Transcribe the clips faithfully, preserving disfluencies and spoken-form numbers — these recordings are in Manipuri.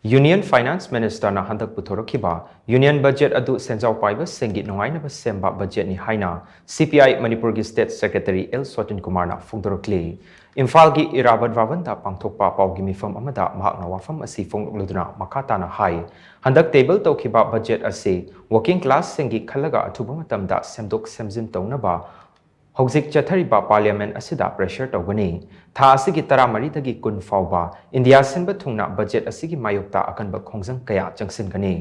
Union Finance Ministerꯅ ꯍꯟꯗꯛ ꯄꯨꯊꯣꯔꯛꯈꯤꯕ Union Budget ꯑꯗꯨ ꯁꯦꯟꯖꯥꯎ ꯄꯥꯏꯕꯁꯤꯡꯒꯤ ꯅꯨꯡꯉꯥꯏꯅꯕ ꯁꯦꯝꯕ budgetꯅꯤ ꯍꯥꯏꯅ C P I ꯃꯅꯤꯄꯨꯔꯒꯤ State Secretary L ꯁꯣꯇꯤꯟ ꯀꯨꯃꯥꯔꯅ ꯐꯣꯡꯗꯣꯔꯛꯂꯤ꯫ ꯏꯝꯐꯥꯜꯒꯤ ꯏꯔꯥꯕꯠ ꯚꯕꯟꯗ ꯄꯥꯡꯊꯣꯛꯄ ꯄꯥꯎꯒꯤ ꯃꯤꯐꯝ ꯑꯃꯗ ꯃꯍꯥꯛꯅ ꯋꯥꯐꯝ ꯑꯁꯤ ꯐꯣꯡꯗꯣꯛꯂꯗꯨꯅ ꯃꯈꯥ ꯇꯥꯅ ꯍꯥꯏ, ꯍꯟꯗꯛ table ꯇꯧꯈꯤꯕ budget ꯑꯁꯤ working classꯁꯤꯡꯒꯤ ꯈꯜꯂꯒ ꯑꯊꯨꯕ ꯃꯇꯝꯗ ꯁꯦꯝꯗꯣꯛ ꯁꯦꯝꯖꯤꯟ ꯇꯧꯅꯕ ꯍꯧꯖꯤꯛ ꯆꯠꯊꯔꯤꯕ Parliament ꯑꯁꯤꯗ pressure ꯇꯧꯒꯅꯤ꯫ ꯊꯥ ꯑꯁꯤꯒꯤ ꯇꯔꯥꯃꯔꯤꯗꯒꯤ ꯀꯨꯟ ꯐꯥꯎꯕ ꯏꯟꯗꯤꯌꯥ ꯁꯤꯟꯕ ꯊꯨꯡꯅ budget ꯑꯁꯤꯒꯤ ꯃꯥꯌꯣꯛꯇ ꯑꯀꯟꯕ ꯈꯣꯡꯖꯪ ꯀꯌꯥ ꯆꯪꯁꯤꯟꯒꯅꯤ꯫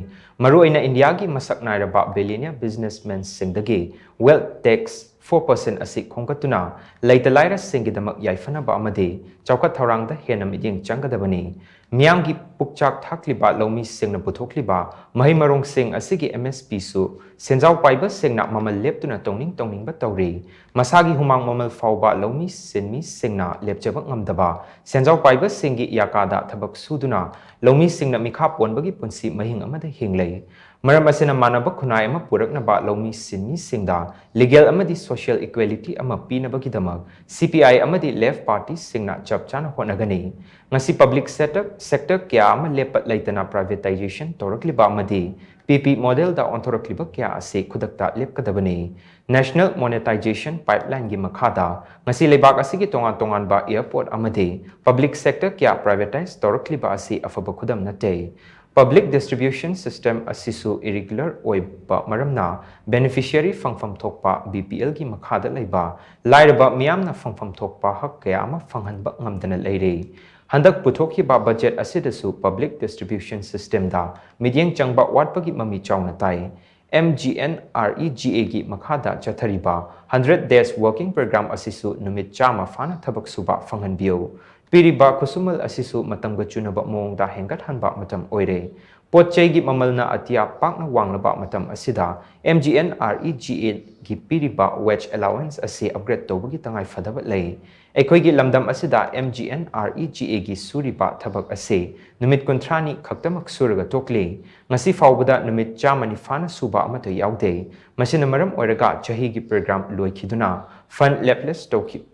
ꯃꯔꯨꯑꯣꯏꯅ ꯏꯟꯗꯤꯌꯥꯒꯤ ꯃꯁꯛ ꯅꯥꯏꯔꯕ billionaire businessmanꯁꯤꯡꯗꯒꯤ wealth tax four percent ꯑꯁꯤ ꯈꯣꯝꯒꯠꯇꯨꯅ ꯂꯩꯇ ꯂꯥꯏꯔꯁꯤꯡꯒꯤꯗꯃꯛ ꯌꯥꯏꯐꯅꯕ ꯑꯃꯗꯤ ꯆꯥꯎꯈꯠ ꯊꯧꯔꯥꯡꯗ ꯍꯦꯟꯅ ꯃꯤꯠꯌꯦꯡ ꯆꯪꯒꯗꯕꯅꯤ꯫ ꯃꯤꯌꯥꯝꯒꯤ ꯄꯨꯛꯆꯥꯛ ꯊꯥꯛꯂꯤꯕ ꯂꯧꯃꯤꯁꯤꯡꯅ ꯄꯨꯊꯣꯛꯂꯤꯕ ꯃꯍꯩ ꯃꯔꯣꯡꯁꯤꯡ ꯑꯁꯤꯒꯤ M S Pꯁꯨ ꯁꯦꯟꯖꯥꯎ ꯄꯥꯏꯕꯁꯤꯡꯅ ꯃꯃꯜ ꯂꯦꯞꯇꯨꯅ ꯇꯧꯅꯤꯡ ꯇꯧꯅꯤꯡꯕ ꯇꯧꯔꯤ꯫ ꯃꯁꯥꯒꯤ ꯍꯨꯃꯥꯡ ꯃꯃꯜ ꯐꯥꯎꯕ ꯂꯧꯃꯤ ꯁꯤꯟꯃꯤꯁꯤꯡꯅ ꯂꯦꯞꯆꯕ ꯉꯝꯗꯕ ꯁꯦꯟꯖꯥꯎ ꯄꯥꯏꯕꯁꯤꯡꯒꯤ ꯌꯥꯀꯥꯗ ꯊꯕꯛ ꯁꯨꯗꯨꯅ ꯂꯧꯃꯤꯁꯤꯡꯅ ꯃꯤꯈꯥ ꯄꯣꯟꯕꯒꯤ ꯄꯨꯟꯁꯤ ꯃꯍꯤꯡ ꯑꯃꯗ ꯍꯤꯡꯂꯤ꯫ ꯃꯔꯝ ꯑꯁꯤꯅ ꯃꯥꯟꯅꯕ ꯈꯨꯟꯅꯥꯏ ꯑꯃ ꯄꯨꯔꯛꯅꯕ ꯂꯧꯃꯤ ꯁꯤꯟꯃꯤꯁꯤꯡꯗ legal ꯑꯃꯗꯤ social equality ꯑꯃ ꯄꯤꯅꯕꯒꯤꯗꯃꯛ C P I ꯑꯃꯗꯤ left partyꯁꯤꯡꯅ ꯆꯞ ꯆꯥꯅ ꯍꯣꯠꯅꯒꯅꯤ꯫ ꯉꯁꯤ public sector, sector ꯀꯌꯥ ꯑꯃ ꯂꯦꯞꯄ ꯂꯩꯇꯅ privatization ꯇꯧꯔꯛꯂꯤꯕ ꯑꯃꯗꯤ P P modelꯗ ꯑꯣꯟꯊꯣꯔꯛꯂꯤꯕ ꯀꯌꯥ ꯑꯁꯤ ꯈꯨꯗꯛꯇ ꯂꯦꯞꯀꯗꯕꯅꯤ꯫ National Monetization Pipelineꯒꯤ ꯃꯈꯥꯗ ꯉꯁꯤ ꯂꯩꯕꯥꯛ ꯑꯁꯤꯒꯤ ꯇꯣꯉꯥꯟ ꯇꯣꯉꯥꯟꯕ airport ꯑꯃꯗꯤ public sector ꯀꯌꯥ privatize ꯇꯧꯔꯛꯂꯤꯕ ꯑꯁꯤ ꯑꯐꯕ ꯈꯨꯗꯝ ꯅꯠꯇꯦ꯫ Public distribution system ꯑꯁꯤꯁꯨ irregular ꯑꯣꯏꯕ ꯃꯔꯝꯅ beneficiary ꯐꯪꯐꯝ ꯊꯣꯛꯄ B P Lꯒꯤ ꯃꯈꯥꯗ ꯂꯩꯕ ꯂꯥꯏꯔꯕ ꯃꯤꯌꯥꯝꯅ ꯐꯪꯐꯝ ꯊꯣꯛꯄ ꯍꯛ ꯀꯌꯥ ꯑꯃ ꯐꯪꯍꯟꯕ ꯉꯝꯗꯅ ꯂꯩꯔꯦ꯫ ꯍꯟꯗꯛ ꯄꯨꯊꯣꯛꯈꯤꯕ budget ꯑꯁꯤꯗꯁꯨ public distribution systemꯗ ꯃꯤꯠꯌꯦꯡ ꯆꯪꯕ ꯋꯥꯠꯄꯒꯤ ꯃꯃꯤ ꯆꯥꯎꯅ ꯇꯥꯏ꯫ M G N R E G Aꯒꯤ ꯃꯈꯥꯗ ꯆꯠꯊꯔꯤꯕ hundred days working program ꯑꯁꯤꯁꯨ ꯅꯨꯃꯤꯠ ꯆꯥꯝꯃ ꯐꯥꯅ ꯊꯕꯛ ꯁꯨꯕ ꯐꯪꯍꯟꯕꯤꯌꯨ꯫ ꯄꯤꯔꯤꯕ ꯈꯨꯠꯁꯨꯃꯜ ꯑꯁꯤꯁꯨ ꯃꯇꯝꯒ ꯆꯨꯅꯕ ꯃꯑꯣꯡꯗ ꯍꯦꯟꯒꯠꯍꯟꯕ ꯃꯇꯝ ꯑꯣꯏꯔꯦ꯫ ꯄꯣꯠ ꯆꯩꯒꯤ ꯃꯃꯜꯅ ꯑꯇꯤꯌꯥ ꯄꯥꯛꯅ ꯋꯥꯡꯂꯕ ꯃꯇꯝ ꯑꯁꯤꯗ M G N R E G Aꯒꯤ ꯄꯤꯔꯤꯕ wage allowance ꯑꯁꯤ upgrade ꯇꯧꯕꯒꯤ ꯇꯉꯥꯏ ꯐꯗꯕ ꯂꯩ꯫ ꯑꯩꯈꯣꯏꯒꯤ ꯂꯝꯗꯝ ꯑꯁꯤꯗ M G N R E G Aꯒꯤ ꯁꯨꯔꯤꯕ ꯊꯕꯛ ꯑꯁꯤ ꯅꯨꯃꯤꯠ ꯀꯨꯟꯊ꯭ꯔꯥꯅꯤ ꯈꯛꯇꯃꯛ ꯁꯨꯔꯒ ꯇꯣꯛꯂꯤ꯫ ꯉꯁꯤ ꯐꯥꯎꯕꯗ ꯅꯨꯃꯤꯠ ꯆꯥꯝꯃ ꯅꯤꯐꯥꯅ ꯁꯨꯕ ꯑꯃꯠꯇ ꯌꯥꯎꯗꯦ꯫ ꯃꯁꯤꯅ ꯃꯔꯝ ꯑꯣꯏꯔꯒ ꯆꯍꯤꯒꯤ program ꯂꯣꯏꯈꯤꯗꯨꯅ fund lapse ꯇꯧꯈꯤ-,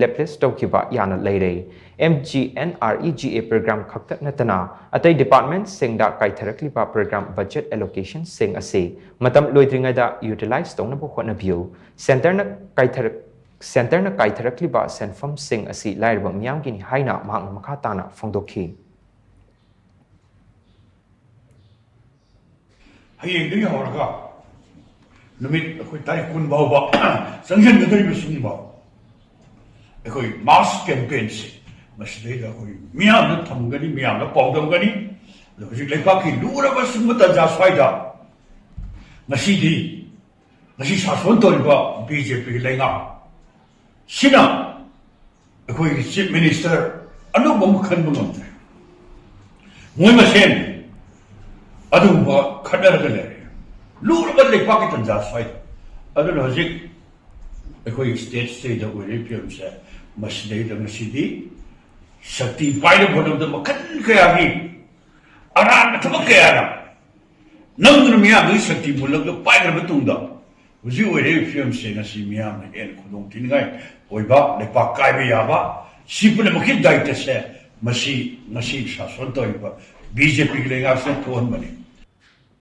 ꯂꯦꯞꯂꯦꯁ ꯇꯧꯈꯤꯕ ꯌꯥꯅ ꯂꯩꯔꯦ꯫ M G N R E G A program ꯈꯛꯇ ꯅꯠꯇꯅ ꯑꯇꯩ ꯗꯤꯄꯥꯔꯠꯃꯦꯟꯠꯁꯤꯡꯗ ꯀꯥꯏꯊꯔꯛꯂꯤꯕ ꯄ꯭ꯔꯣꯒ꯭ꯔꯥꯝ ꯕꯖꯦꯠ ꯑꯦꯂꯣꯀꯦꯁꯟꯁꯤꯡ ꯑꯁꯤ ꯃꯇꯝ ꯂꯣꯏꯗ꯭ꯔꯤꯉꯩꯗ ꯌꯨꯇꯤꯂꯥꯏꯖ ꯇꯧꯅꯕ ꯍꯣꯠꯅꯕꯤꯌꯨ꯫ ꯁꯦꯟꯇꯔꯅ ꯀꯥꯏꯊꯔꯛ-, ꯁꯦꯟꯇꯔꯅ ꯀꯥꯏꯊꯔꯛꯂꯤꯕ ꯁꯦꯟꯐꯝꯁꯤꯡ ꯑꯁꯤ ꯂꯥꯏꯔꯕ ꯃꯤꯌꯥꯝꯒꯤꯅꯤ ꯍꯥꯏꯅ ꯃꯍꯥꯛꯅ ꯃꯈꯥ ꯇꯥꯅ ꯐꯣꯡꯗꯣꯛꯈꯤ꯫ ꯍꯌꯦꯡꯗꯒꯤ ꯍꯧꯔꯒ ꯅꯨꯃꯤꯠ ꯑꯩꯈꯣꯏ ꯇꯥꯔꯤꯛ ꯀꯨꯟ ꯐꯥꯎꯕ ꯆꯪꯁꯤꯟꯒꯗꯧꯔꯤꯕ ꯁꯤꯒꯨꯝꯕ ꯑꯩꯈꯣꯏ ꯃꯥꯁ ꯀꯦꯝꯄꯦꯟꯁꯦ ꯃꯁꯤꯗꯩꯗ ꯑꯩꯈꯣꯏ ꯃꯤꯌꯥꯝꯗ ꯊꯝꯒꯅꯤ, ꯃꯤꯌꯥꯝꯗ ꯄꯥꯎꯗꯝꯒꯅꯤ꯫ ꯑꯗꯣ ꯍꯧꯖꯤꯛ ꯂꯩꯕꯥꯛꯀꯤ ꯂꯨꯔꯕ ꯁꯤꯒꯨꯝꯕ ꯇꯥꯟꯖꯥ ꯁ꯭ꯋꯥꯏꯗ ꯉꯁꯤꯗꯤ, ꯉꯁꯤ ꯁꯥꯁꯣꯟ ꯇꯧꯔꯤꯕ ꯕꯤ ꯖꯦ ꯄꯤꯒꯤ ꯂꯩꯉꯥꯛ ꯁꯤꯅ ꯑꯩꯈꯣꯏꯒꯤ ꯆꯤꯐ ꯃꯤꯅꯤꯁꯇꯔ ꯑꯅꯧꯕ ꯑꯃ ꯈꯟꯕ ꯉꯝꯗ꯭ꯔꯦ꯫ ꯃꯣꯏ ꯃꯁꯦꯟ ꯑꯗꯨꯒꯨꯝꯕ ꯈꯠꯅꯔꯒ ꯂꯩꯔꯦ꯫ ꯂꯨꯔꯕ ꯂꯩꯕꯥꯛꯀꯤ ꯇꯟꯖꯥ ꯁ꯭ꯋꯥꯏꯗ꯫ ꯑꯗꯨꯅ ꯍꯧꯖꯤꯛ ꯑꯩꯈꯣꯏꯒꯤ ꯁ꯭ꯇꯦꯠꯁꯤꯗ ꯑꯣꯏꯔꯤꯕ ꯐꯤꯕꯝꯁꯦ, ꯃꯁꯤꯗꯩꯗ ꯉꯁꯤꯗꯤ ꯁꯛꯇꯤ ꯄꯥꯏꯅꯕ ꯍꯣꯠꯅꯕꯗ ꯃꯈꯜ ꯀꯌꯥꯒꯤ ꯑꯔꯥꯟꯕ ꯊꯕꯛ ꯀꯌꯥꯅ ꯅꯝꯗꯨꯅ ꯃꯤꯌꯥꯝꯗꯒꯤ ꯁꯛꯇꯤ ꯃꯨꯜꯂꯒ ꯄꯥꯏꯈ꯭ꯔꯕ ꯇꯨꯡꯗ, ꯍꯧꯖꯤꯛ ꯑꯣꯏꯔꯤꯕ ꯐꯤꯕꯝꯁꯦ ꯉꯁꯤ ꯃꯤꯌꯥꯝꯅ ꯍꯦꯟꯅ ꯈꯨꯗꯣꯡ ꯊꯤꯅꯤꯡꯉꯥꯏ ꯑꯣꯏꯕ, ꯂꯩꯄꯥꯛ ꯀꯥꯏꯕ ꯌꯥꯕ, ꯁꯤ ꯄꯨꯝꯅꯃꯛꯀꯤ ꯗꯥꯏꯇꯁꯦ ꯃꯁꯤ ꯉꯁꯤ ꯁꯥꯁꯣꯟ ꯇꯧꯔꯤꯕ ꯕꯤ ꯖꯦ ꯄꯤꯒꯤ ꯂꯩꯉꯥꯛꯁꯤꯅ ꯊꯣꯛꯍꯟꯕꯅꯤ꯫